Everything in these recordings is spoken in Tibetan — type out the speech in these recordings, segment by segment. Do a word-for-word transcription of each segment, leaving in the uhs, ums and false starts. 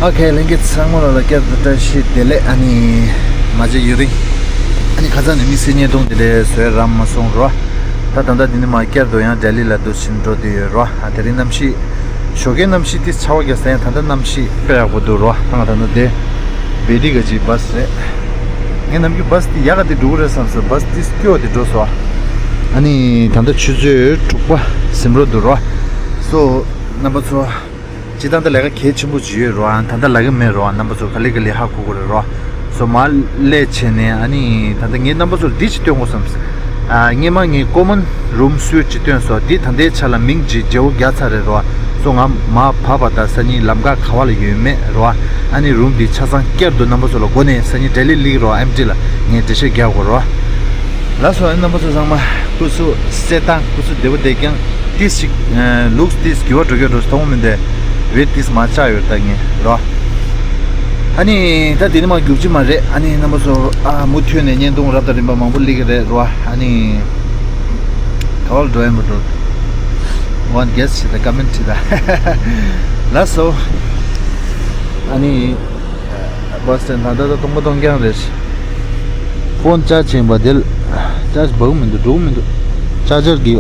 ཨོ་ཁེ། ལྷན་རྒྱས་ཚང་མ་ལ་ལ་བསྐྱར་དུ་བཀྲ་ཤིས་བདེ་ལེགས། ཨ་ནི་མ་བརྗེད་ཡུན་རིང་། ཨ་ནི་ཁ་སང་ནས་དམིགས་བསལ་བརྙན་ཐུང་དེ་འདྲ་བཟོས་རག་མ་སོང་རོ། ད་ད་ལྟ་འདི་ནས་མར་བསྐྱར་དུ་ཡང་ལྡི་ལི་ལ་འདུག་སེ་འགྲོ་བསྡད་ཡོད་རོ། ཨ་དེ་རིང་གནམ་གཤིས། ཞོགས་ཀའི་གནམ་གཤིས་དེ་ཆར་པ་བརྒྱབ་ས་ཡང་ད་ལྟ་གནམ་གཤིས་དཔེ་ཡག་པོ་འདུག་རོ། ད་ང་ད་ལྟ་དེ་བེ་ཏི་ག་ཅིག་བྷ་སི་རེད། ངས་ནམ་རྒྱུན་བྷ་སི་དེ་ཡག་ག་དེ་འགྲོ་གི་རེད་བསམ་སོང་། བྷ་སི་དེ་སྐྱོ་བ་དེ་འགྲོ་སོང་། ཨ་ནི་ད་ལྟ་ཆུ་ཚོད་དྲུག་པ་ཟིན་འགྲོ་འདུག་རོ། སོ་རྣམ་པ་ཚོ། སྤྱིར་བཏང་ད་ལས་ཀ་གལ་ཆེན་པོ་ཅིག་ཡོད་རོ། ཨ་ད་ལྟ་ལབ་ཀྱི་མེད་རོ། རྣམ་པ་ཚོ་ག་ལེ་ག་ལེ་ཧ་གོ་གི་རེད་རོ། སོ་མར་སླེབས་བྱས་ནས་ཨ་ནི་ད་ལྟ་ངས་རྣམ་པ་ཚོར་འདི་ཅིག་སྟོན་དགོས་བསམ། ཨ་སྔས་མ་ངས་ཀོ་མན་རུམ་སུའིཊ་ཅིག་སྟོན་སོང་། འདི་ད་ལྟའི་ཆ་ལ་མིང་ཅིག་བརྗེ་བོ་བརྒྱབ་ཚར་རེད་རོ། སོ་ང་མར་བབས་པ་དང་སང་ཉིན་ལམ་ཁ་ག་པ་ལ་ཡོད་མེད་རོ། ཨ་ནི་རུམ་འདི་ཆ་ཚང་བསྐྱར་དུ་རྣམ་པ་ཚོ་ལ་འགོ་ནས་སང་ཉིན་ཌེ་ལི་ལིག་རོ་ཨེམ་ཊི་ལ་ངས་འགྲེལ་བཤད་རྒྱག་དགོས་རོ། ལགས་སོ། ཨ་ནི་རྣམ་པ་ཚོ་ཚང་མ་སྐུ་གཟུགས་གསལ་ཐང་སྐུ་གཟུགས་བདེ་པོ་བསྡད་ཀྱང་ཏིས་ཞིག་ལུགས་ཏིས་འགྱུར་བ་འགྲོ་གི་འགྲོ་མཐོང་མི་འདུག་བེ་ཏིས་མ་ཆགས་ཡོད་ད་ངས་རོ། ཨ་ནི་ད་དེ་ནི་མ་རྒྱུག་ཅི་མ་རེད། ཨ་ནི་རྣམ་པ་ཚོ་ཨ་མུ་མཐུད་ནས་བརྙན་ཐུང་རབ་དང་རིམ་པ་མང་པོ་སླེབས་ཀྱི་རེད་རོ། ཨ་ནི་ག་པར་འགྲོ་ཡིན་པ་འགྲོ། ཝན་གེ་སི་བྱེད་ད་ཀ་མེན་ཊི་བྲིས་ད། ལགས་སོ། ཨ་ནི། བྷ་སི་སི་ཊེན་ད་ལྟ་ད་སྟོང་པ་སྟོང་རྐྱང་རེད། ཕོན་ཅར་ཇི་བྱེད་པ་དེ་ལ་ཅར་ཇི་འབབ་མི་འདུག་འགྲོ་མི་འདུག་ཅར་ཇར་གྱི་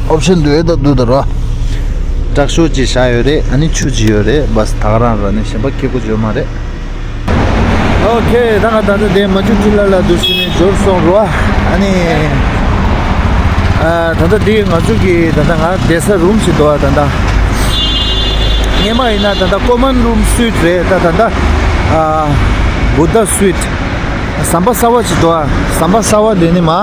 ཨོབ་ཤན་འདུག་ད་འདུག་ད་རོ། དྲག་ཤོས་ཅིག་བཞག་ཡོད་རེད། ཨ་ནི་ཆུ་ཅིག་ཡོད་རེད། བྷ་སི་ད་ག་རང་ར་ནི་གཞན་པ་ཁེ་གོ་བརྗོད་མ་རེད། ཨོ་ཁེ། ད་ང་ད་ལྟ་དེ་མ་ཆུ་ཊི་ལ་ལ་འདུག་ཕྱིན་ནས་འབྱོར་སོང་རོ། ཨ་ནི། ཨ་ད་ལྟ་འདི་ང་ཚོ་གི་ད་ལྟ་ང་བསྡད་ས་རུམ་ཞིག་འདུག་ད་ལྟ། སྔས་མ་ཡིན་ན་ད་ལྟ་ཀོ་མན་རུམ་སུའིཊ་རེད། ད་ད་ལྟ་ཨ་བུདྡྷ་སུའིཊ། ཟམ་པ་གསར་པ་ཞིག་འདུག་ཨ་ཟམ་པ་གསར་པ་དེ་ནི་མ་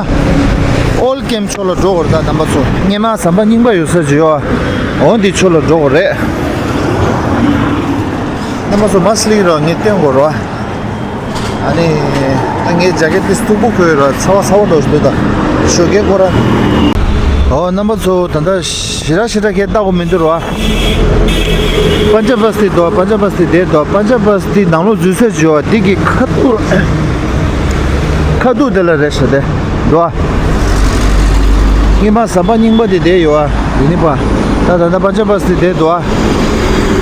ཨོལ་ཀེམ་ཕྱོགས་ལ་འགྲོ་དགོས་རེད། ད་རྣམ་པ་ཚོ་སྔས་མ་ཟམ་པ་རྙིང་པ་ཡོད་ས་ཅིག་ཡོད་ཨ། འོ་འདི་ཕྱོགས་ལ་འགྲོ་དགོས་རེད། རྣམ་པ་ཚོ་མ་སི་ལིག་རོགས་ངས་སྟོན་དགོས་རོགས། ཨ་ནི། ད་ངའི་ཇ་ཀེ་ཊི་དེ་སྟུག་པོ་ཁོལ་ར་ཚ་བ་ཚ་བ་འདྲ་ཞིག་འདུག་ད། ཞོགས་ཀའི་ཁོ་ར། ཨོ་རྣམ་པ་ཚོ་ད་ལྟ་ཞེ་དྲག་ཞེ་དྲག་ཁྱེད་ལྟ་དགོས་མི་འདུག་རོ། པན་ཇ་བ་སི་ཏི་འདུག་པན་ཇ་བ་སི་ཏི་དེར་འདུག་པན་ཇ་བ་སི་ཏི་ནང་ལོགས་འཛུལ་ས་ཅིག་ཡོད་འདི་གི་ཁ་ཐུག་ཁ་ཐུག་དེ་ལ་རེད་ཤག་དེ་འདུག་སྔོན་མ་ཟམ་པ་རྙིང་པ་དེ་དེ་ཡོད་ཨ། དེ་ནི་པ། ད་ད་ལྟ་པན་ཇ་བ་སི་ཏི་དེ་འདུག་ཨ།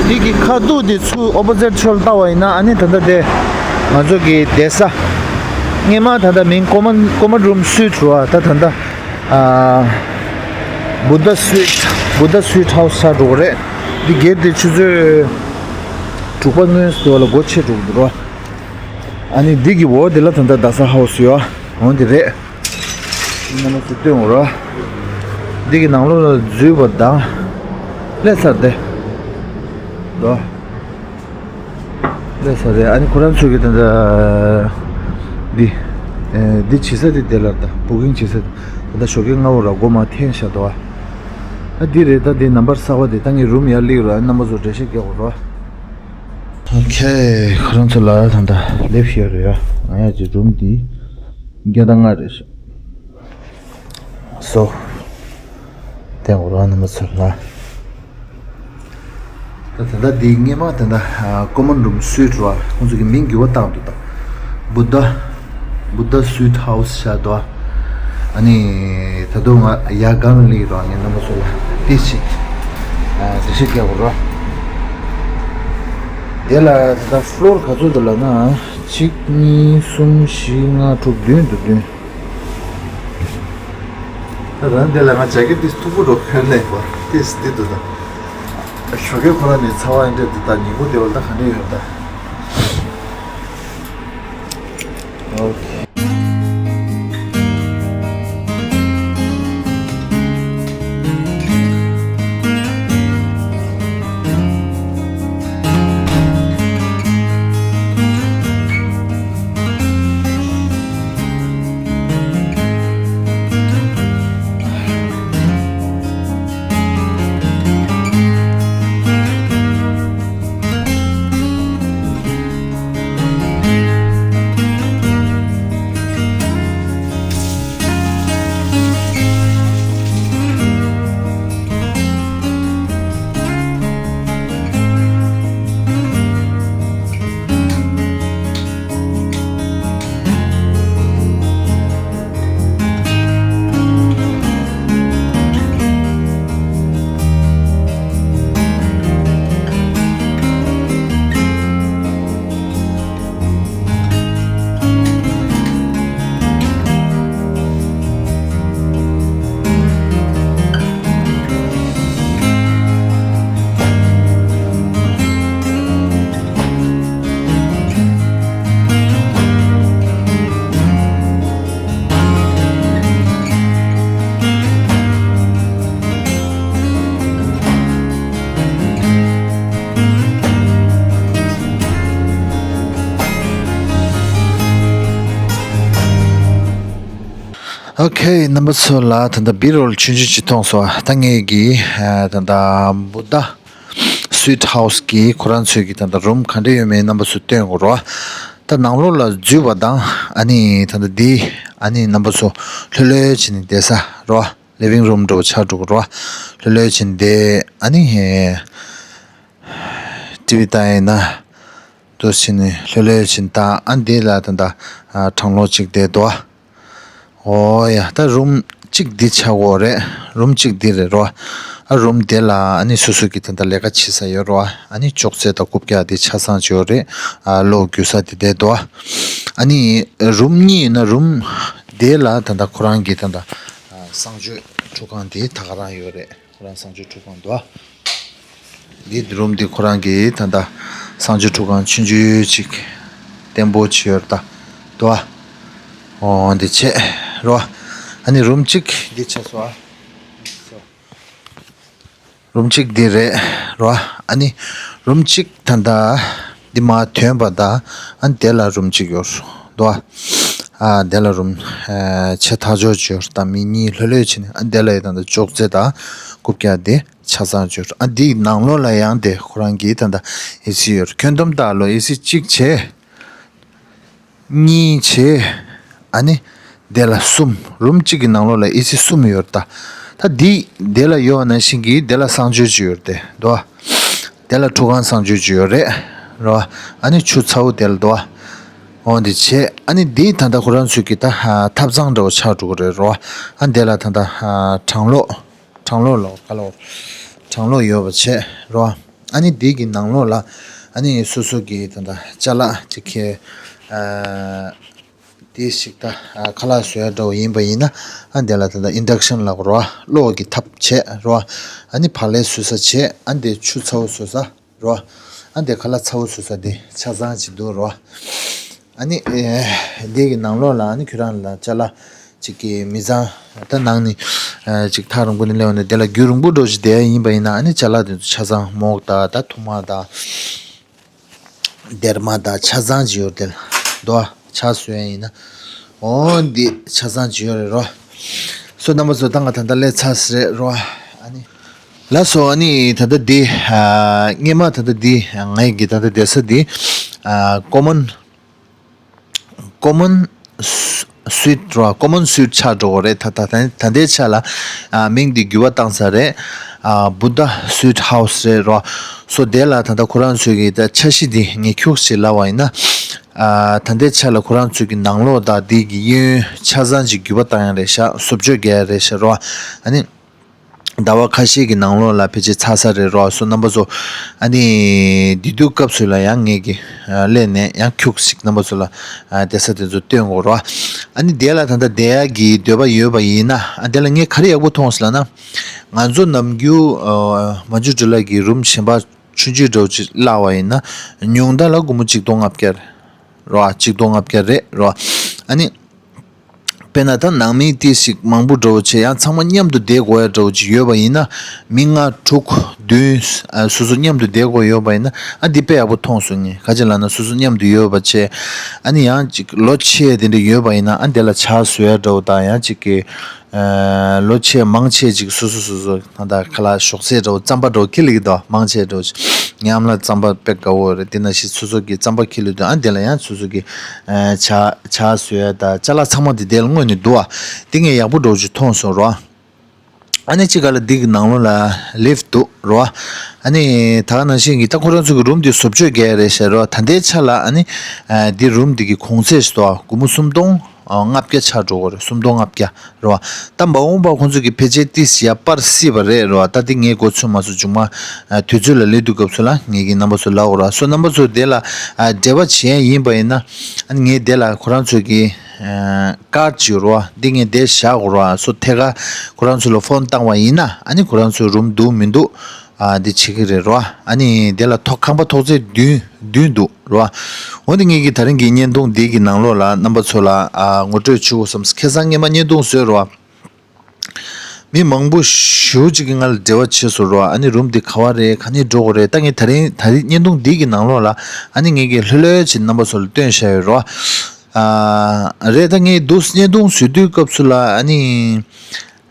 འདི་གི་ཁ་ཐུག་དེ་ཚུར་ཨོ་པོ་ཛིཊ་ཕྱོགས་ལ་ལྟ་བ་ཡིན་ན་ཨ་ནི་ད་ལྟ་དེ། ང་ཚོ་གི་བསྡད་ས། སྔོན་མ་ད་ལྟ་མིང་ཀོ་མན་ཀོ་མན་རུམ་སུའིཊ་རུ་ཨ། ད་ད་ལྟ། ཨ། བུདྡྷ་སུའིཊ། བུདྡྷ་སུའིཊ་ཧའུ་སི་ཆགས་འགྲོ་གི་རེད། འདི་སྒེར་དེ་ཆུ་ཚོད་དྲུག་པ་སྔོན་སོ་ལ་སྒོ་ཕྱེ་འགྲོ་གི་འདུག་རོ། ཨ་ནི་འདི་གི་འོག་དེ་ལ་ད་ལྟ་རྡ་ས་ཧའུ་སི་ཡོད། འོ་འདི་རེད། འདི་ནང་ལ་སུ་སྟོན་འོ་ར། འདི་གི་ནང་ལོགས་ལ་འཛུལ་བ་དང་། སླེབས་ཚར་ཏེ། ལོ། སླེབས་ཚར་ཏེ་ཨ་ནི་ཁོ་རང་ཚོ་གི་ད་ལྟ། འདི། ཨེ་འདི་བྱེད་ས་དེ་དེ་ལ་ད་བུ་ཀིང་བྱེད་ས་དེ་ད་ལྟ་ཞོགས་ཀའི་སྔ་བོ་ར་སྒོ་མ་འཐེན་བཞག་འདུག་ཨ། ཨ་འདི་རེད་ད་འདི་ནམ་བར་གསར་བ་དེ་ད་ངའི་རུམ་ཡར་སླེབས་ར་རྣམ་པ་ཚོ་འགྲེལ་བཤད་རྒྱག་དགོས་ར། ཨོ་ཁེ། ཁོ་རང་ཚོ་ལ་ད་ལྟ་སླེབས་ཤེས་རེད་ཡ། ང་ཡ་ཅིག་རུམ་འདི་བརྒྱ་དང་ལྔ་རེད་ཤག་སོ། དེ་འོ་རང་རྣམ་པ་ཚོ་ལ། ད་ད་ལྟ་འདི་སྔོན་མ་ད་ལྟ་ཀོ་མན་རུམ་སུའིཊ་ར་ཁོང་ཚོ་གི་མིང་འགྱུར་བ་བཏང་འདུག་ད་བུདྡྷ། བུདྡྷ་སུའིཊ་ཧའུ་སི་ཤག་འདུག་ཨ་ནི་ད་དུང་ང་ཡ་གང་ལ་སླེབས་རོགས་ངས་རྣམ་པ་ཚོ་ལ་ཏིས་ཞིག་འགྲེལ་བཤད་རྒྱག་དགོས་རོགས། དེ་ལ་ད་ལྟ་ཕློར་ག་ཚོད་འདུག་ལབ་ན་གཅིག་གཉིས་གསུམ་བཞི་ལྔ་དྲུག་བདུན་འདུག་བདུན། ད་ད་འདི་ལ་ང་ཇ་ཀེ་ཊི་ཏིས་མཐུག་པོ་འགྲོ་ཁྱོད་ལེན་པ་ཏིས་འདི་འདུག་ད། ཞོགས་ཀའི་ཁོ་ར་ནས་ཚ་བ་ཡིན་འདྲ་འདུག་ད་ཉིན་གུང་དེ་བར་ད་ག་འདྲ་ཡོད་ད། ཨོ་ཁེ། ཨོ་ཁེ། རྣམ་པ་ཚོ་ལ་ད་ལྟ་བི་རོལ་ཆུང་ཆུང་ཅིག་མཐོང་སོང་། ད་ངེད་ཀྱི་ཨ་ད་ལྟ་བུ་ད་སིུཊ་ཧའུ་སི་གི་ཁོ་རང་ཚོའི་གི་ད་ལྟ་རུམ་ག་འདྲ་ཡོད་མེད་རྣམ་པ་ཚོ་སྟོན་དགོས་རོ། ད་ནང་ལོགས་ལ་འཛུལ་བ་དང་ཨ་ནི་ད་ལྟ་འདི་ཨ་ནི་རྣམ་པ་ཚོ་ལྷོད་ལྷོད་བྱས་ནས་བསྡད་ས་རོ། ལི་ཝིང་རུམ་འདྲ་བོ་ཆགས་འགྲོ་གི་རོ། ལྷོད་ལྷོད་བྱས་ནས་བསྡད། ཨ་ནི་ཧེ། ཊི་ཝི་ལྟ་ཡིན་ན། འདུག་སེ་བྱས་ནས་ལྷོད་ལྷོད་བྱས་ནས་ད་ཨ་འདི་ལ་ད་ལྟ་ཨ་གྲང་གློག་ཅིག་བསྡད་འདུག་ཨོ་ཡ། ད་རུམ་གཅིག་འདི་ཆགས་ཀྱི་ཡོད་རེད། རུམ་གཅིག་འདི་རེད་རོ། ཨ་རུམ་དེ་ལ་ཨ་ནི་སོ་སོ་གི་ད་ལྟ་ལས་ཀ་བྱེད་ས་ཡོད་རོ། ཨ་ནི་ཅོག་ཙེ་དང་རྐུབ་བཀྱག་འདི་ཆ་ཚང་ཅིག་ཡོད་རེད། ཨ་གློག་རྒྱུག་ས་འདི་བསྡད་འདུག་ཨ་ནི་རུམ་གཉིས་ཡིན་ན་རུམ་དེ་ལ་ད་ལྟ་ཁོ་རང་གི་ད་ལྟ་ཨ་གསང་སྤྱོད་ཁྲུས་ཁང་འདི་ད་ག་རང་ཡོད་རེད། ཁོ་རང་གསང་སྤྱོད་ཁྲུས་ཁང་འདུག་ཨ། འདི་རུམ་འདི་ཁོ་རང་གི་ད་ལྟ་གསང་སྤྱོད་ཁྲུས་ཁང་ཆུང་ཆུང་ཅིག་བརྟན་པོ་ཅིག་ཡོད་ད་འདུག་ཨ། འོ་འདི་བྱས་རོ། ཨ་ནི་རུམ་གཅིག་འདི་ཆགས་སོང་ཨ། རུམ་གཅིག་འདི་རེད་རོ། ཨ་ནི་རུམ་གཅིག་ད་ལྟ་འདི་མར་ཐོན་པ་ད་ཨ་ནི་དེ་ལ་རུམ་གཅིག་ཡོད་འདུག་ཨ། ཨ་དེ་ལ་རུམ་ཨ་ཆེ་ཐག་ཆོད་ཅིག་ཡོད་ད། མི་གཉིས་ལྷོད་ལྷོད་བྱས་ནས་ཨ་དེ་ལ་ཡོད་ད། ད་ཅོག་ཙེ་དང་རྐུབ་བཀྱག་འདི་ཆ་ཚང་བཅུག་ཨ་འདིའི་ནང་ལོགས་ལ་ཡང་དེ་ཁོ་རང་གིས་ད་ལྟ་ཨེ་སི་ཡོད། ཁྱོན་བསྡོམས་ད་ལོ་ཨེ་སི་གཅིག་བྱས། གཉིས་བྱས། ཨ་ནི་དེ་ལ་གསུམ། རུམ་གཅིག་གི་ནང་ལོགས་ལ་ཨེ་སི་གསུམ་ཡོད་ད། ད་འདི་དེ་ལ་ཡོད་ནང་བཞིན་གྱི་དེ་ལ་གསང་སྤྱོད་ཅིག་ཡོད་དེ་འདུག་དེ་ལ་ཁྲུས་ཁང་གསང་སྤྱོད་ཅིག་ཡོད་རེད་རོ། ཨ་ནི་ཆུ་ཚ་བོ་དེ་ལ་འདུག་འོ་འདི་བྱས། ཨ་ནི་འདི་ད་ལྟ་ཁོ་རང་ཚོས་ཀྱི་ད་ཐབ་ཚང་འདྲ་བོ་ཆགས་འགྲོ་གི་རེད་རོ། ཨ་འདི་ལ་ད་ལྟ་གྲང་གློག་གྲང་གློག་ལོ་ག་ལོ། གྲང་གློག་ཡོད་པ་བྱས་རོ། ཨ་ནི་འདི་གི་ནང་ལོགས་ལ་ཨ་ནི་སོ་སོ་གི་ད་ལྟ་ཅ་ལག་ཅིག་ཁྱེར། ཨ་དེ་ཞིག་ད་ཨ་ཁ་ལག་བཟོ་ཡ་འདྲ་བོ་ཡིན་པ་ཡིན་ན་ཨ་འདི་ལ་ད་ལྟ་ཨིན་ཌག་ཤན་ལབ་རོ། གློག་གི་ཐབ་བྱས་རོ། ཨ་ནི་བག་ལེབ་བཟོ་ས་བྱས། ཨ་འདི་ཆུ་ཚ་བོ་བཟོ་ས་རོ། ཨ་འདི་ཁ་ལག་ཚ་བོ་བཟོ་ས་འདི་ཆ་ཚང་ཅིག་འདུག་རོ། ཨ་ནི་ཨེ་འདི་གི་ནང་ལོགས་ལ་ཨ་ནི་ཁྱོད་རང་ལ་ཅ་ལག་ཅིག་གི་མི་ཚང་ད་ནང་ནས་ཨ་ཅིག་ཐག་རིང་པོ་ནས་སླེབས་ནས་དེ་ལ་རྒྱུན་རིང་པོ་འགྲོ་ཞིག་བསྡད་ཡ་ཡིན་པ་ཡིན་ན་ཨ་ནི་ཅ་ལག་དེ་ཚོ་ཆ་ཚང་མོག་དང་ད་ཐུར་མ་དང་སྡེར་མ་དང་ཆ་ཚང་ཅིག་ཡོད་དེ་ལ་འདུག་ཨ། ཆ་བཟོ་ཡ་ཡིན་ན་འོ་འདི་ཆ་ཚང་ཅིག་ཡོད་རེད་རོ། སོ་རྣམ་པ་ཚོ་ད་ང་ད་ལྟ་སླེབས་ཚར་ཟེར་རོ། ཨ་ནི་ལགས་སོ། ཨ་ནི་ད་ལྟ་འདི་ཨ་སྔས་མ་ད་ལྟ་འདི་ང་ཡི་གི་ད་ལྟ་བསྡད་ས་འདི་ཨ་ཀོ་མོན་ཀོ་མོན་སུ་སིུཊ་རོ། ཀོ་མོན་སིུཊ་ཆགས་འགྲོ་གི་རེད། ད་ད་ད་ད་ལྟའི་ཆ་ལ་ཨ་མིང་འདི་འགྱུར་བ་བཏང་ས་རེད། ཨ་བུ་ད་སིུཊ་ཧའུ་སི་རེད་རོ། སོ་དེ་ལ་ད་ལྟ་ཁོ་རང་ཚོའི་གི་ད་འཆར་གཞི་འདི་ངས་ཁྱུག་ཅིག་ལབ་པ་ཡིན་ན། ཨ་ད་ལྟའི་ཆ་ལ་ཁོ་རང་ཚོའི་གི་ནང་ལོགས་དང་འདི་གི་གཡས་གཡོན་ཆ་ཚང་ཅིག་འགྱུར་བ་བཏང་ཡ་རེད་ཤག་བཟོ་བཅོས་རྒྱག་ཡ་རེད་ཤག་རོ། ཨ་ནི། ཟླ་བ་ཁ་ཤས་ཀྱི་ནང་ལོགས་ལ་ཕལ་ཆེར་ཚར་ས་རེད་རོ། སོ་རྣམ་པ་ཚོ་ཨ་ནི་དེ་དུས་སྐབས་སུ་ལ་ཡང་ངེད་ཀྱི་ཨ་སླེབས་ནས་ཡང་ཁྱུག་ཅིག་རྣམ་པ་ཚོ་ལ་ཨ་བསྡད་ས་དེ་ཚོ་སྟོན་དགོས་རོ། ཨ་ནི་དེ་ལ་ད་ལྟ་བསྡད་ཡག་གི་འདོད་པ་ཡོད་པ་ཡིན་ན་ཨ་དེ་ལ་ངས་ག་རེ་ཡག་པོ་མཐོང་སོང་ལབ་ན། ང་ཚོ་ནམ་རྒྱུན་ཨ་མ་ཇུ་འབྲི་ལགས་ཀྱི་རུམ་གཞན་པ་ཆུང་ཆུང་འདྲ་བོ་ཅིག་གླ་བ་ཡིན་ན་ཉུང་མཐའ་ལ་སྒོར་མོ་གཅིག་སྟོང་ལྔ་བརྒྱ་རེད་རོ། གཅིག་སྟོང་ལྔ་བརྒྱ་རེད་རོ། ཨ་ནི། དཔེར་ན་ད་ནང་མི་ཏི་ཞིག་མང་པོ་འདྲ་བོ་བྱས་ཡང་ཚང་མ་མཉམ་དུ་བསྡད་དགོས་ཡ་འདྲ་བོ་ཅིག་ཡོད་པ་ཡིན་ན་མི་ལྔ་དྲུག་བདུན་ཨ་སོ་སོ་མཉམ་དུ་བསྡད་དགོས་ཡོད་པ་ཡིན་ན་ཨ་འདི་དཔེ་ཡག་པོ་མཐོང་སོང་ངས། ག་ཅི་ལབ་ན་སོ་སོ་མཉམ་དུ་ཡོད་པ་བྱས། ཨ་ནི་ཡང་ཅིག་ལོ་ཆེ་དེ་འདྲ་ཡོད་པ་ཡིན་ན་ཨ་འདི་ལ་ཇ་བཟོ་ཡ་འདྲ་བོ་དང་ཡང་ཅིག་གི་ཨ་ལོ་ཆེ་མང་ཆེ་ཅིག་སོ་སོ་སོ་སོ་ད་ལྟ་ཁ་ལག་ཞོགས་ཟས་འདྲ་བོ་རྩམ་པ་འདྲ་བོ་ཁྱེར་སླེབས་ཀྱི་འདུག་མང་ཆེ་འདྲ་བོ་ཅིག་ཉམས་ལ་རྩམ་པ་དཔེ་དགའ་བོ་རེད། དེ་ནང་བཞིན་སོ་སོ་གི་རྩམ་པ་ཁྱེར་སླེབས་འདུག་ཨ་འདི་ལ་ཡང་སོ་སོ་གི་ཨ་ཇ་ཇ་བཟོ་ཡ་ད་ཅ་ལག་ཚང་མ་དེ་དེ་ལ་མངོན་ནས་འདུག་ཨ་དེ་ངས་ཡག་པོ་འདྲ་བོ་ཅིག་མཐོང་སོང་རོ། ཨ་ནི་ཅི་ག་ལ་འདི་གི་ནང་ལོགས་ལ་ལིཕ་འདུག་རོ། ཨ་ནི་ད་ག་ནང་བཞིན་གྱི་ད་ཁོ་རང་ཚོ་གི་རུམ་འདི་བཟོ་བཅོས་རྒྱག་ཡ་རེད་ཟེར་རོ། ད་ལྟའི་ཆ་ལ་ཨ་ནི་ཨ་འདི་རུམ་འདི་གི་གོང་ཚད་ཞིག་འདུག་ཨ་སྒོར་མོ་སུམ་སྟོང་ལྔ་བརྒྱ་ཆགས་འགྲོ་གི་རེད། སུམ་སྟོང་ལྔ་བརྒྱ་རོ། ད་མ་འོངས་པ་ཁོང་ཚོ་གི་ཕལ་ཆེར་ཏིས་ཡར་སྤར་སྲིད་པ་རེད་རོ། ད་འདི་ངས་མགོ་ཚོད་མ་སོང་། མཇུག་མ་ཨ་དུས་ཚོད་ལ་སླེབས་དུས་སྐབས་སུ་ལ་ངས་ཀྱི་རྣམ་པ་ཚོ་ལབ་དགོས་ར། སོ་རྣམ་པ་ཚོ་དེ་ལ་ཨ་འབྲེལ་བ་བྱེད་ཡ་ཡིན་པ་ཡིན་ན་ཨ་ནི་ངས་དེ་ལ་ཁོ་རང་ཚོ་གི་ཨ་ཀར་ཅིག་ཡོད་རོ། འདི་ངས་དེ་བཞག་དགོས་རོ། སོ་ཐད་ཀར་ཁོ་རང་ཚོ་ལ་ཕོན་བཏང་བ་ཡིན་ན་ཨ་ནི་ཁོ་རང་ཚོའི་རུམ་འདུག་མི་འདུག་ཨ་འདི་བྱེད་ཀྱི་རེད་རོ། ཨ་ནི་དེ་ལ་ཐོག་ཁང་པ་ཐོག་ཚད་བདུན་བདུན་འདུག་རོ། འོ་འདི་ངེད་ཀྱི་ད་རིང་གི་བརྙན་ཐུང་འདི་གི་ནང་ལོགས་ལ་རྣམ་པ་ཚོ་ལ་ཨ་ངོ་སྤྲོད་བྱེད་དགོས་བསམ། ཁ་སང་སྔས་མ་བརྙན་ཐུང་བཟོས་རོ། མི་མང་པོ་ཞེ་པོ་ཅིག་གིས་ང་ལ་འབྲེལ་བ་བྱས་སོང་རོ། ཨ་ནི་རུམ་འདི་ག་བ་རེད། ག་ནས་འགྲོ་དགོས་རེད། ད་ངས་ད་རིང་ད་རིང་བརྙན་ཐུང་འདི་གི་ནང་ལོགས་ལ་ཨ་ནི་ངེད་ཀྱིས་ལྷོད་ལྷོད་བྱས་རྣམ་པ་ཚོ་ལ་སྟོན་བཞག་ཡོད་རོ། ཨ། རེད། ད་ངས་འདུག་བརྙན་ཐུང་བཟོ་དུས་སྐབས་སུ་ལ་ཨ་ནི།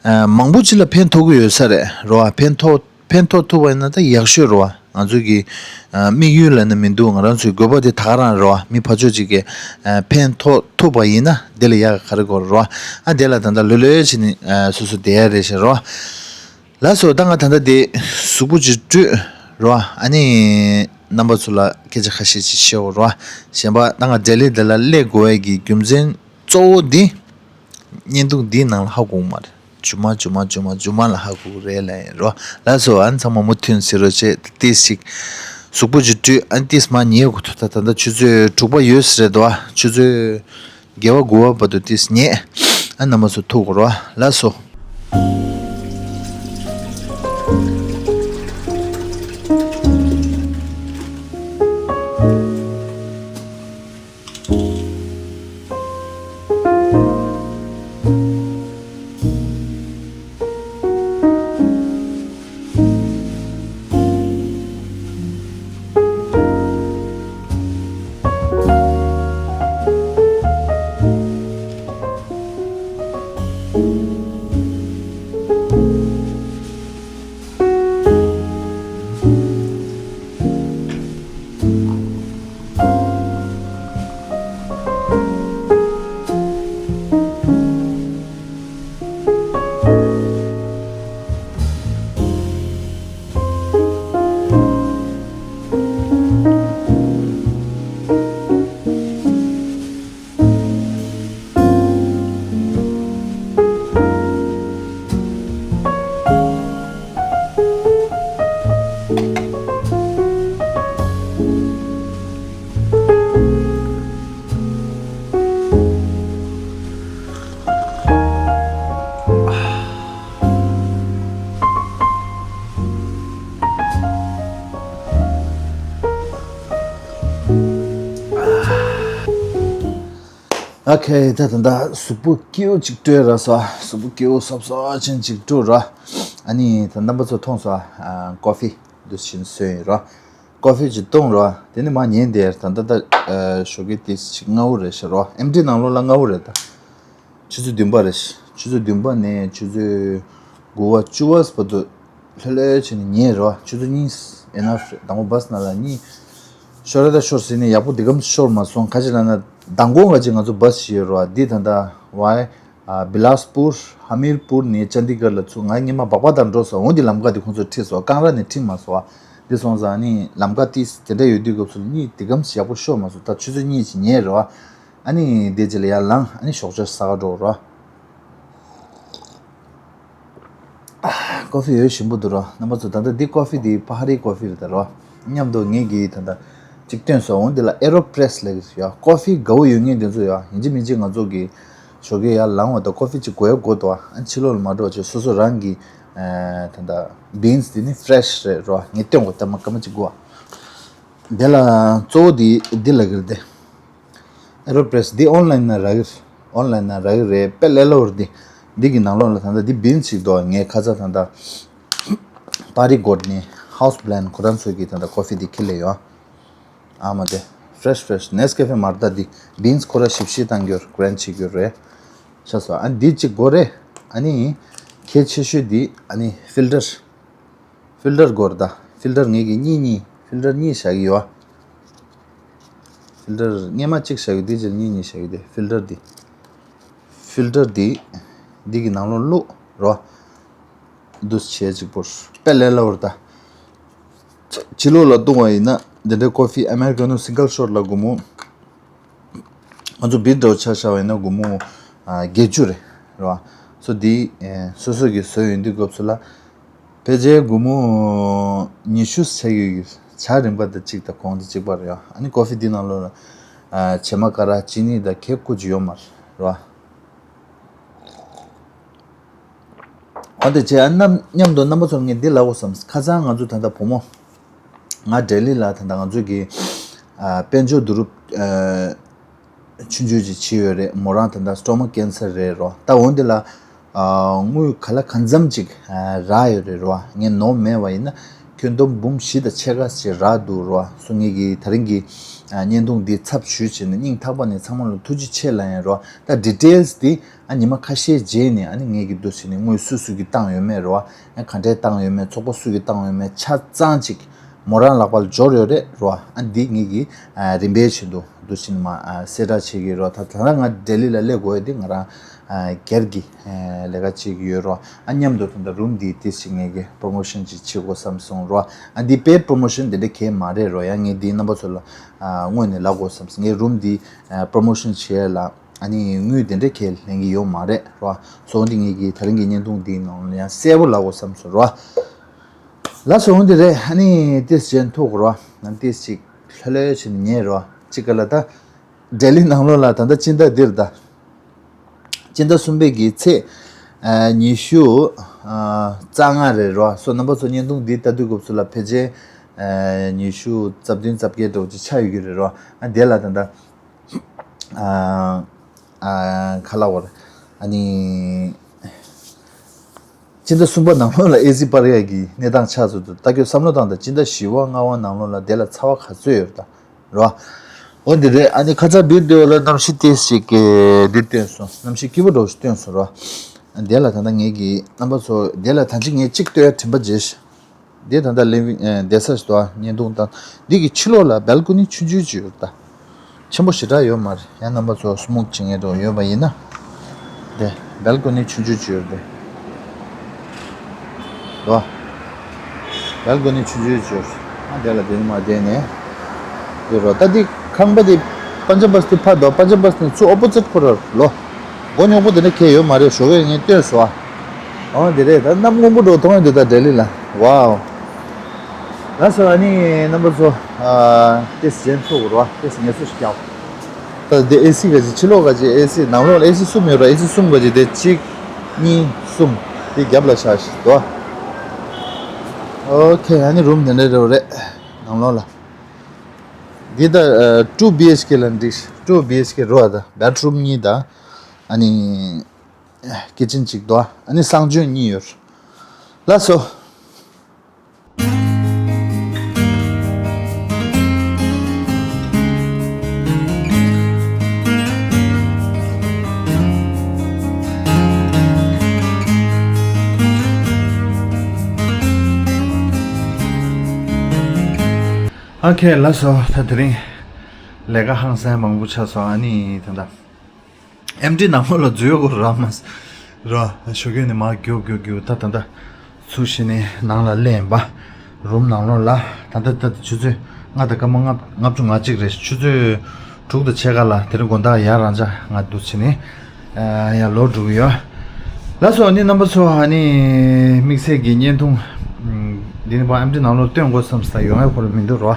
ཨ། མང་པོ་ཅིག་ལ་ཕན་ཐོགས་ཀྱི་ཡོད་ས་རེད་རོ། ཕན་ཐོགས་ཕན་ཐོགས་ཐུབ་པ་ཡིན་ན་ད་ཡག་ཤོས་རོ། ང་ཚོ་གི་ཨ། དམིགས་ཡུལ་ལ་ནི་མི་འདུག་ང་རང་ཚོའི་དགོས་པ་དེ་ད་ག་རང་རོ། མི་ཕར་ཕྱོགས་ཅིག་གིས་ཨ། ཕན་ཐོགས་ཐུབ་པ་ཡིན་ན་དེ་ལ་ཡག་ག་རེ་དགོས་རོ། ཨ། དེ་ལ་ད་ལྟ་ལྷོད་ལྷོད་བྱས་ནས་ཨ། སོ་སོ་བསྡད་ཡ་རེད་ཤག་རོ། ལགས་སོ། ད་ང་ད་ལྟ་དེ་གཟུགས་པོ་ཅིག་བཀྲུས་རོ། ཨ་ནི་རྣམ་པ་ཚོ་ལ་སྐད་ཆ་ཁ་ཤས་ཅིག་བཤད་འོ་རོ། གཞན་པ་ད་ང་ལྡི་ལི་འདི་ལ་སླེབས་དགོས་ཡ་གི་རྒྱུ་མཚན་གཙོ་བོ་འདི་བརྙན་ཐུང་འདིའི་ནང་ལ་ཧ་གོ་གི་མ་རེད། མཇུག་མ་མཇུག་མ་མཇུག་མ་མཇུག་མ་ལ་ཧ་གོ་གི་རེད་ལབ་ཡིན་རོ། ལགས་སོ། ཨ་ནི་ཚང་མ་མུ་མཐུད་གཟིགས་རོགས་བྱེད། ཏིས་ཅིག་གཟུགས་པོ་ཅིག་བཀྲུས། ཨ་ནི་ཏིས་མ་ཉལ་དགོས་ཐུག་ད་ད་ལྟ་ཆུ་ཚོད་དྲུག་པ་ཡོལ་ས་རེད་དོ། ཆུ་ཚོད་བརྒྱད་པ་དགུ་པ་བར་དུ་ཏིས་ཉལ། ཨ། རྣམ་པ་ཚོ་ཐུག་རོ། ལགས་སོ། ཨོ་ཁེ། ད་ད་ད་གཟུགས་པོ་སྐྱིད་པོ་ཅིག་སྤྲོད་ར་སོ། གཟུགས་པོ་སྐྱིད་པོ་སོབ་སོབ་ཅན་ཅིག་སྤྲོད་ར། ཨ་ནི་ད་རྣམ་པ་ཚོ་མཐོང་སོང་། ཨ། ཀོ་ཧྥི་འདུག་སེ་བཟོས་ཡིན་ར། ཀོ་ཧྥི་ཅིག་བཏུང་ར། དེ་ནས་མར་ཉལ་བསྡད། ད་ད་ད་ཨ། ཞོགས་ཀའི་ཏིས་ཅིག་སྔ་པོ་རེད་ཤག་ར། ཨེམ་ཊི་ནང་ལོགས་ལ་སྔ་པོ་རེད་ད། ཆུ་ཚོད་བདུན་པ་རེད། ཆུ་ཚོད་བདུན་པ་ནས་ཆུ་ཚོད་དགུ་པ་བཅུ་པ་བར་དུ་ལྷོད་ལྷོད་བྱས་ནས་ཉལ་རོ། ཆུ་ཚོད་གཉིས་ཨེ་ནཕ་རེད། དང་པོ་བཱས་ནང་ལ་གཉིད་ཤོར་རེད། ད་ཤོར་ཟིན་ནས་ཡག་པོ་འདི་གམ་ཤོར་མ་སོང་། ག་ཅི་ལབ་ན་མདང་དགོང་ག་ཅིག་ང་ཚོ་བཱས་ཞིག་ཡོད་རོ། འདི་ད་ལྟ་ཝའི་ཨ། བི་ལཱས་པུར་ཧ་མིར་པུར་ནས་ཅན་ཌི་གྷར་ལ་ཚུར། ང་སྔོན་མ་སྦག་སྦག་དང་འགྲོ་སོང་། འོ་འདི་ལམ་ཁ་འདི་ཁོང་ཚོས་ཁྲིད་སོང་། ཀང་ར་ནས་ཁྲིད་མ་སོང་བ། འདི་སོང་ཙང་ནི་ལམ་ཁ་ཏིས་དེ་འདྲ་ཡོད་དུས་སྐབས་སུ་གཉིད་འདི་གམ་ཞིག་ཡག་པོ་ཤོར་མ་སོང་། ད་ཆུ་ཚོད་གཉིས་ཅིག་ཉལ་རོ། ཨ་ནི་དེ་རྗེས་ལ་ཡར་ལངས། ཨ་ནི་ཞོགས་ཇ་ཟ་ག་འགྲོ་རོ། ཀོ་ཧྥི་ཡོད་ཞིམ་པོ་འདུག་རོ། རྣམ་པ་ཚོ་ད་ལྟ་འདི་ཀོ་ཧྥི་འདི་པ་ཧ་རི་ཀོ་ཧྥི་རེད་ད་རོ། མཉམ་དུ་ངེད་ཀྱིས་ད་ལྟ་གཅིག་བཏོན་སོང་། འོ་འདི་ལ་ཨེ་རོ་པྲེས་ལབ་ཀྱི་ཡོད། ཀོ་ཧྥི་དགའ་བོ་ཡོད་མཁན་དེ་ཚོ་ཡོད། ཡིན་གཅིག་མིན་གཅིག་ང་ཚོ་གི་ཞོགས་ཀས་ཡར་ལངས་པ་དང་ཀོ་ཧྥི་གཅིག་དགོས་ཡ་དགོས་འདུག་ཨ། ཕྱི་ལོགས་ལ་མ་འགྲོ་བྱས་སོ་སོ་རང་གི་ཨ། ད་ལྟ་བིན་སི་འདི་ནི་ཧྥི་རེ་ཤི་རེད་རོ། ངས་བཏོན་གོ་ད་མ་སྐར་མ་གཅིག་དགོས། དེ་ལ་གཙོ་བོ་འདི་འདི་ལབ་ཀྱི་རེད་དེ། ཨེ་རོ་པྲེས་འདི་ཨོན་ལན་ནས་རག་གི་རེད། ཨོན་ལན་ནས་རག་གི་རེད། དཔེ་ལས་སླ་པོ་རེད་འདི། འདི་གི་ནང་ལོགས་ལ་ད་ལྟ་འདི་བིན་སི་ཞིག་འདུག་ངས་ཁ་ཚ་ད་ལྟ་པ་རི་གྷོཊ་ནས་ཧའུ་སི་བྷི་ལན་ཁོ་རང་ཚོ་གི་ད་ལྟ་ཀོ་ཧྥི་འདི་ཁྱེར་སླེབས་ཡོད། ཨ་མ་དེ་ཧྥི་རེ་ཤི་ཧྥི་རེ་ཤི་ནེས་ཀེ་ཧྥེ་མ་རེད་ད། འདི་བིན་སི་ཁོ་རང་ཞིབ་བཤེར་བཏང་རྒྱུ་རེད། གྷི་རེན་ཌི་བྱེད་རྒྱུ་རེད། ཤ་སོ། ཨ་འདི་གཅིག་དགོས་རེད། ཨ་ནི་གལ་ཆེ་ཤོས་འདི་ཨ་ནི་ཕིལ་ཊར། ཕིལ་ཊར་དགོས་རེད་ད། ཕིལ་ཊར་ངེད་ཀྱིས་གཉིས་གཉིས་ཕིལ་ཊར་གཉིས་བཞག་གི་ཡོད། ཕིལ་ཊར་སྔོན་མ་གཅིག་བཞག་གི། དེ་རྗེས་གཉིས་གཉིས་བཞག་གི། དེ་ཕིལ་ཊར་འདི། ཕིལ་ཊར་འདི་འདི་གི་ནང་ལོགས་བླུགས་རོ། འདུག་སེ་བྱས་གཅིག་པོར་དཔེ་ལས་སླ་པོ་རེད་ད། ཕྱི་ལོགས་ལ་བཏུང་བ་ཡིན་ན་འདི་འདྲའི་ཀོ་ཧྥི་ཨ་མེ་རི་ཀ་ནོ་སིང་གལ་ཤོཊ་ལ་སྒོར་མོ། ང་ཚོ་བིར་འདྲ་བོ་ཆ་བཞག་པ་ཡིན་ན་སྒོར་མོ་ཨ་བརྒྱད་ཅུ་རེད་རེད་བ། སོ་འདི་ཨེ་སོ་སོ་གིས་བཟོས་ཡོང་དུས་སྐབས་སུ་ལ་ཕལ་ཆེར་སྒོར་མོ་ཉི་ཤུ་ཆགས་ཡོད་ཀྱི། ཇ་རིན་པ་དང་གཅིག་དང་གོང་དང་གཅིག་པ་རེད་བ། ཨ་ནི་ཀོ་ཧྥི་འདི་ནང་ལོགས་ལ་ཨ་བྱེ་མ་ཀ་ར་ཅི་ནི་དང་ཁེག་ཀུ་ཅི་ཡོད་མ་རེད་རེད་བ། འོ་དེ་བྱས་ཨ་ནམ་མཉམ་དུ་རྣམ་པ་ཚོར་ངས་འདི་ལབ་དགོས་བསམ། ཁ་སང་ང་ཚོ་ད་ལྟ་བུ་མོ། ང་ལྡི་ལི་ལ་ད་ལྟ་ང་ཚོ་གི་ཨ་དཔལ་འབྱོར་བསྡུ་རུབ་ཨ་ཆུང་ཆུང་ཅིག་བྱས་ཡོད་རེད། མོ་རང་ད་ལྟ་སི་ཊོ་མག་ཀེན་སར་རེད་རོ། ད་འོ་འདི་ལ་ཨ་དངུལ་ག་ལ་གང་འཚམ་ཅིག་ཨ་རག་ཡོད་རེད་རོ། ངས་ནོར་མེད་པ་ཡིན་ན་ ཁྱོན་བསྡོམས་འབུམ་བཞི་དང་ཕྱེད་ཀ་ཞིག་རག་འདུག་རོ། སོ་ངེད་ཀྱི་ད་རིང་གི་ཨ་བརྙན་ཐུང་འདི་ཚབ་ཞུས་བྱས་ནས་སྙིང་ཐག་པ་ནས་ཚང་མ་ལ་ཐུགས་རྗེ་ཆེ་ལབ་ཡིན་རོ། ད་ཌི་ཊེལ་སི་འདི་ཨ་ཉི་མ་ཁ་ཤས་རྗེས་ནས་ཨ་ནི་ངེད་ཀྱི་འདུག་བྱས་ནས་དངུལ་སུ་སུ་གིས་བཏང་ཡོད་མེད་རོ། ཨ་ག་འདྲས་བཏང་ཡོད་མེད། ཚོགས་པ་སུ་གིས་བཏང་ཡོད་མེད། ཆ་ཚང་ཅིག་མོ་རང་ལག་པ་ལ་འབྱོར་ཡོད་རེད་རོ། ཨ་འདི་ངེད་ཀྱི་ཨ་རིམ་པས་བཞིན་དུ་འདུག་བྱས་ནས་མ་ཨ་གསལ་བསྒྲགས་བྱེད་ཀྱི་རོ། ད་ད་ལྟ་ང་ལྡི་ལི་ལ་སླེབས་དགོས་ཡ་འདི་ང་རང་ཨ་སྒེར་གྱི་ཨ་ལས་ཀ་བྱེད་ཀྱི་ཡོད་རོ། ཨ་མཉམ་དུ་ད་ལྟ་རུམ་འདིའི་ཏིས་ཅིག་ངེད་ཀྱི་པོ་རོ་མོ་ཤོན་ཅིག་བྱེད་དགོས་བསམ་སོང་རོ། ཨ་འདི་པེ་ཌི་པོ་རོ་མོ་ཤོན་དེ་འདྲ་གང་ཡང་མ་རེད་རོ། ཡང་ངས་འདི་རྣམ་པ་ཚོ་ལ་ཨ་སྔོན་ནས་ལབ་དགོས་བསམ་སོང་། ངས་རུམ་འདི་ཨ་པོ་རོ་མོ་ཤོན་བྱེད་ཡ་ལ་ཨ་ནི་དངུལ་དེ་འདྲ་གང་ཡང་ལེན་གྱི་ཡོད་མ་རེད་རོ། སོ་འདི་ངེད་ཀྱི་ད་རིང་གི་བརྙན་ཐུང་འདིའི་ནང་ལ་ཡང་གསལ་པོ་ལབ་དགོས་བསམ་སོང་རོ། ལགས་སོ། འོ་འདི་རེད། ཨ་ནི་ཏིས་ཅན་ཐུག་རོ། ཨ་ཏིས་ཅིག་ལྷོད་ལྷོད་བྱས་ནས་ཉལ་རོ། ཅིག་ག་ལ་ད་ལྡི་ལི་ནང་ལོགས་ལ་ད་ལྟ་སྤྱི་ཟླ་འདིར་ད་སྤྱི་ཟླ་གསུམ་པའི་གི་ཚེས་ཨ་ཉི་ཤུ་ཨ་རྩ་ལྔ་རེད་རོ། སོ་རྣམ་པ་ཚོ་བརྙན་ཐུང་འདི་ལྟ་དུས་སྐབས་སུ་ལ་ཕལ་ཆེར་ཨ་ཉི་ཤུ་རྩ་བདུན་རྩ་བརྒྱད་འདྲ་བོ་ཅིག་ཆགས་ཡོད་ཀྱི་རེད་རོ། ཨ་དེ་ལ་ད་ལྟ་ཨ་ཨ་ག་ལབ་དགོས་རེད། ཨ་ནི་སྤྱི་ཟླ་གསུམ་པ་ནང་ལོགས་ལ་ཨེ་སི་སྤར་ཡག་གི་གནས་སྟངས་ཆགས་ཚུལ་དུ་ལྟ་སྐྱོ་བསམ་བློ་བཏང་དང་། སྤྱི་ཟླ་བཞི་པ་ལྔ་པ་ནང་ལོགས་ལ་དེ་ལ་ཚ་བ་ག་ཚོད་ཡོད་རེད་ད་རོ། འོ་འདི་རེད། ཨ་ནི་ཁ་ཚ་བིར་དེ་བ་ལ་གནམ་གཤིས་ཏིས་ཅིག་གི་འདི་སྟོན་སོང་། གནམ་གཤིས་སྐྱིད་པོ་འདྲ་བོ་ཞིག་སྟོན་སོང་རོ། ཨ་དེ་ལ་ད་ལྟ་ངེད་ཀྱི་རྣམ་པ་ཚོ་དེ་ལ་ད་ཅི་ངས་གཅིག་སྟོན་ཡ་དྲན་པ་བརྗེད་ཤག་འདི་ད་ལྟ་ལིབ་ཝིང་ཨེ་བསྡད་ས་ཞིག་འདུག་ཨ། བརྙན་ཐུང་ད་འདི་གི་ཕྱི་ལོགས་ལ་སྦལ་ཀོ་ནི་ཆུང་ཆུང་ཅིག་ཡོད་རེད་ད། ཆེན་པོ་ཞེ་དྲག་ཡོད་མ་རེད། ཡང་རྣམ་པ་ཚོ་སི་མོག་བྱེད་མཁན་འདྲ་བོ་ཡོད་པ་ཡིན་ན། དེ་སྦལ་ཀོ་ནི་ཆུང་ཆུང་ཅིག་ཡོད་རེད་དེ། རོ། སྦལ་ཀོ་ནི་ཆུང་ཆུང་ཅིག་ཡོད་རེད། ཨ་དེ་ལ་བསྡད་མ་བསྡད་ནས་ཡོད་རོ། ད་འདི་ཁང་པ་འདི་པན་ཇ་བ་སི་ཏི་ཕར་འདུག་པན་ཇ་བ་སི་ཏི་ཚུར་ཨོ་པོ་ཛིད་ཁོ་ར་ལོ། མགོ་རྙོག་པོ་དེ་འདྲ་གང་ཡང་ཡོད་མ་རེད། ཞོགས་ཀས་ངས་སྟོན་སོང་ཨ། འོ་འདི་རེད། ད་གནམ་སྔོན་པོ་འདྲ་བོ་མཐོང་ཡོང་དུས་ད་ལྡི་ལི་ལ། ཝའོ། ལགས་སོ། ཨ་ནི་རྣམ་པ་ཚོ་ཨ་ཏིས་ཅན་ཐུག་རོ། ཏིས་ངལ་གསོ་ཞིག་རྒྱག་ད་འདི་ཨེ་སི་ག་ཅིག་ཕྱི་ལོགས་ག་ཅིག་ཨེ་སི། ནང་ལོགས་ལ་ཨེ་སི་གསུམ་ཡོད་ར། ཨེ་སི་གསུམ་ག་ཅིག་དེ་གཅིག་གཉིས་གསུམ་དེ་རྒྱབ་ལ་བཞག་ཞིག་འདུག་ཨོ་ཁེ། ཨ་ནི་རུམ་དེ་འདྲ་རེད་རེད། ནང་ལོགས་ལ་འདི་ད་ཨ་ཊུ་བི་ཨེཆ་ཀེ་ལ་འགྲིག་ཊུ་བི་ཨེཆ་ཀེ་རོ། ཨ་ད་བེད་རུམ་གཉིས་དང་ཨ་ནི་ཀི་ཅན་གཅིག་འདུག་ཨ་ནི་གསང་སྤྱོད་གཉིས་ཡོད། ལགས་སོ། ཨོ་ཁེ། ལགས་སོ། ད་དེ་རིང་ལས་ཀ་ཧང་སང་མང་པོ་ཆགས་སོང་། ཨ་ནི་ད་ལྟ་ཨེམ་ཊི་ནང་ལོགས་ལ་འཛུལ་ཡོང་གི་རག་མ་སོང་ར། ཞོགས་ཀས་ནས་མར་རྒྱུག་རྒྱུག་རྒྱུག་ད་ད་ལྟ་ཚུར་ཕྱིན་ནས་ནང་ལ་སླེབས་པ། རུམ་ནང་ལོགས་ལ་ད་ལྟ་ད་ལྟ་ཆུ་ཚོད་ལྔ་དང་སྐར་མ་ལྔ་ལྔ་བཅུ་ང་གཅིག་རེད། ཆུ་ཚོད་དྲུག་དང་ཕྱེད་ཀ་ལ་དེ་རིང་དགོང་དག་ཡར་རང་ཅག་ང་འདུག་བྱས་ནས་ཡར་ལོག་འགྲོ་གི་ཡོད། ལགས་སོ། ཨ་ནི་རྣམ་པ་ཚོ་ཨ་ནི་དམིགས་བསལ་གྱི་བརྙན་ཐུང་འདི་ནི་པ་ཨེམ་ཊི་ནང་ལོགས་སྟོན་དགོས་བསམ་ས་ཡོང་ཡ་ཁོ་རང་མི་འདུག་རོ།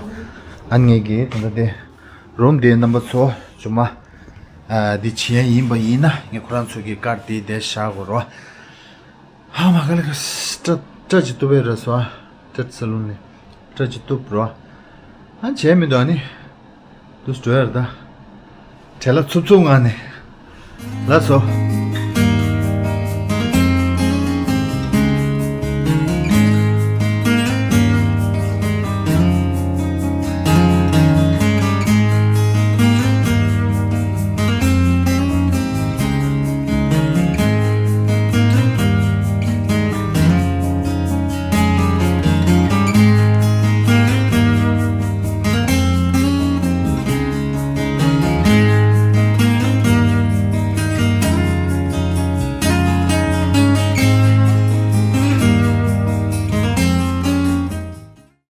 ཨ་ནི་ངེད་ཀྱིས་ད་ལྟ་དེ་རུམ་དེ་རྣམ་པ་ཚོ་ཇོ་མ་ཨ་འདི་བྱེད་ཡ་ཡིན་པ་ཡིན་ན་ངས་ཁོ་རང་ཚོ་གི་ཀར་དེ་དེ་བཞག་དགོས་རོ། ཧ་མ་ག་ལ་ག་སྐྲ་སྐྲ་ཅིག་གཏུབ་པའི་ར་སོ་ཨ། སྐྲ་ས་ལུན་ནས་སྐྲ་ཅིག་གཏུབ་རོ། ཨ་བྱས་མི་འདུག་ཨ་ནི་དུས་འགྲོ་ཡ་ར་ད། བྲེལ་ལ་འཚུབ་འཚུབ་ངང་ནས། ལགས་སོ།